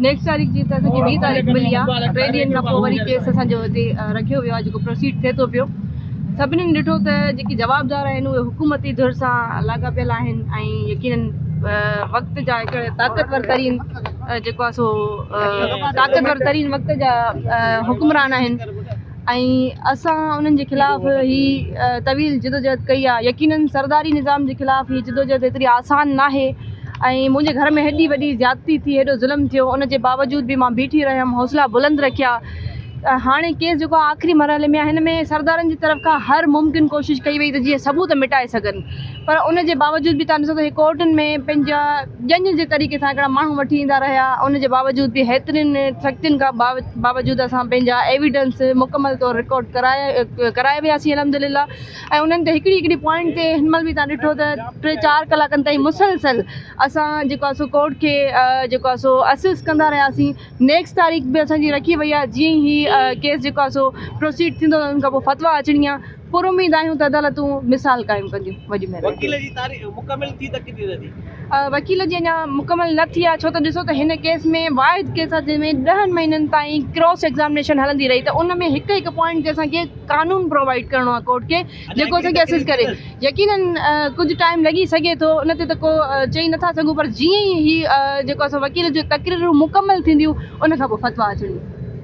Next تاريخ جي ته اسان کي 20 تاريخ ملي آهي، 3 ڏينهن کان پوء وري ڪيس اسان جو هتي رکيو ويو آهي جيڪو پروسيڊ ٿئي ٿو پيو. سڀني ڏٺو ته جيڪي جوابدار آهن اهي حڪومتي ڌر سان لاڳاپيل آهن ۽ يقينن وقت جا هڪڙا طاقتور ترين جيڪو آهي سو طاقتور ترين وقت جا حڪمران آهن ۽ اسان انهن جي خلاف هي طويل جدوجهد ڪئي آهي. يقينن سرداري نظام جي خلاف هي جدوجهد ايتري آسان ناهي ۽ منهنجي گهر ۾ هيڏي وڏي زيادتي ٿي، هيڏو ظلم ٿيو، ان جي باوجود به مان بيٺي رهيم، حوصلا بلند رکيا. هاڻي ڪيس جيڪو آهي آخري مرحلي ۾ آهي. هن ۾ سردارن جي طرف کان هر ممڪن ڪوشش ڪئي وئي ته جيئن ثبوت مٽائي سگهن، پر ان جي باوجود به تان ڏسو ته هي ڪورٽن ۾ پنهنجا ڄڃ جي طريقي سان هڪڙا ماڻهو وٺي ايندا رهيا. ان جي باوجود به هيترين سختين کان باوجود اسان پنهنجا ايويڊنس مڪمل طور رڪارڊ ڪرايا ڪرائي وياسين الحمدلله. ۽ انهن تي هڪڙي هڪڙي پوائنٽ تي هن مهل به تان ڏٺو ته 3 4 ڪلاڪن تائين مسلسل اسان جيڪو آهي سو ڪورٽ کي جيڪو آهي سو اسس ڪندا رهياسين. نيڪسٽ تاريخ به اسان جي رکي وئي آهي، جيئن ئي هي ڪيس جيڪو آهي سو پروسيڊ ٿيندو ان کان پوء فتويٰ اچڻي آهي. پر اميد آهيون ته عدالتون مثال قائم ڪنديون. وڏي مهرباني. وڪيل جي تاريخ مڪمل ٿي ته ڪڏهن رهندي؟ وڪيل جي اڃا مڪمل نه ٿي آهي، ڇو ته ڏسو ته هن ڪيس ۾ واحد ڪيس آهي جنهن ۾ 10 مهينن تائين ڪراس ايگزامنيشن هلندي رهي ته ان ۾ هڪ هڪ پوائنٽ تي اسان کي قانون پرووائيڊ ڪرڻو آهي ڪورٽ کي جيڪو اسان کي اسس ڪري. يقينن ڪجهه ٽائيم لڳي سگهي ٿو، ان تي ته ڪو چئي نٿا سگهون، پر جيئن ئي هي جيڪو اسان وڪيل جون تقريرون مڪمل ٿينديون ان کان پوء فتويٰ اچڻي.